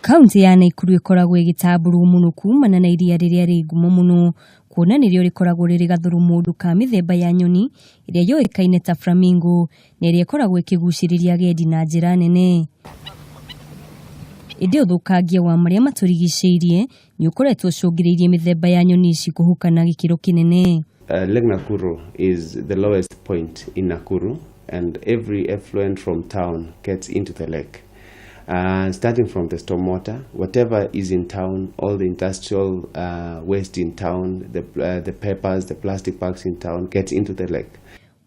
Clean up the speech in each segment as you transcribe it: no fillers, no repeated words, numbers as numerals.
Kaunti ya Naikuru ĩkoragwo ĩgĩtambũrwo mũno kumana na iria rĩrĩa rĩ ngumo mũno kuona nĩrĩo rĩkoragwo rĩrĩ gathũrũmũndũ ka mĩthemba ya nyoni ĩrĩa yũĩkaine ta flamingo na ĩrĩa ĩkoragwo ĩkĩgucĩrĩria agendi na njĩra nene. Ĩndĩ ũthũkangia wa marĩa matũrigicĩirie nĩ ũkoretwo ũcũngĩrĩirie mĩthemba ya nyoni ici kũhuka na gĩkĩro kĩnene. Lake Nakuru is the lowest point in Nakuru, and every effluent from town gets into the lake. Starting from the stormwater, whatever is in town, all the industrial waste in town, the papers, the plastic bags in town gets into the lake.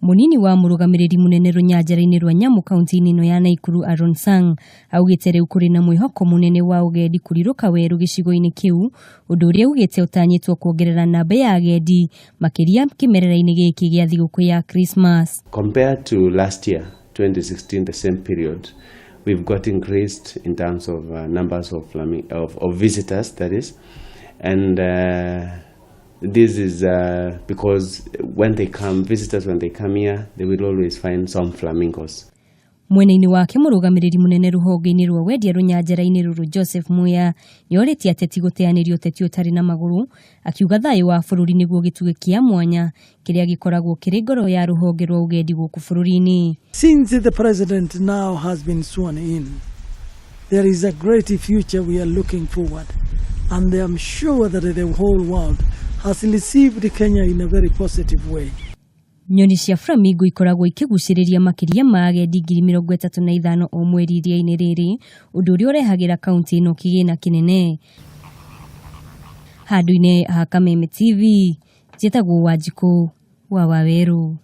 Munini wa mũrũgamĩrĩri mũnene rũnyanjara-inĩ rwa nyamũ kaunti-inĩ ĩno ya Naikuru Aaron Sang augĩte rĩu kũrĩ na mwĩhoko mũnene wa ũgendi kũrirũka werũ gĩcigo-inĩ kĩu, ũndũ ũrĩa augĩte ũtanyĩtwo kuongerera namba ya agendi makĩria kĩmerera-inĩ gĩkĩ gĩa thigũkũ ya Christmas. Compared to last year, 2016, the same period, we've got increased in terms of numbers of visitors, that is, and this is because when they come, visitors, when they come here, they will always find some flamingos. Mwena-inĩ wake, mũrũgamĩrĩri mũnene rũhonge-inĩ rwa wendia rũnyanjara-inĩ rũrũ Joseph Muya nĩorĩtie ateti gũteanĩria ũteti ũtarĩ na magũrũ, akiuga thayũ wa bũrũri nĩguo gĩtugĩ kĩa mwanya kĩrĩa gĩkoragwo kĩrĩ ngoro ya rũhonge rwa ũgendi gũkũ bũrũri-inĩ. Since the president now has been sworn in, there is a great future we are looking forward. And I'm sure that the whole world has received Kenya in a very positive way. Nyoni cia flamingo ikoragwo ikĩgucĩrĩria makĩria ma agendi 35,000 o mweri iria-inĩ rĩrĩ, ũndũ ũrĩa ũrehagĩra kaunti ĩno kĩgĩna kĩnene. Handũ-inĩ ha Kameme TV, njĩtagwo Wanjikũ wa Wawerũ.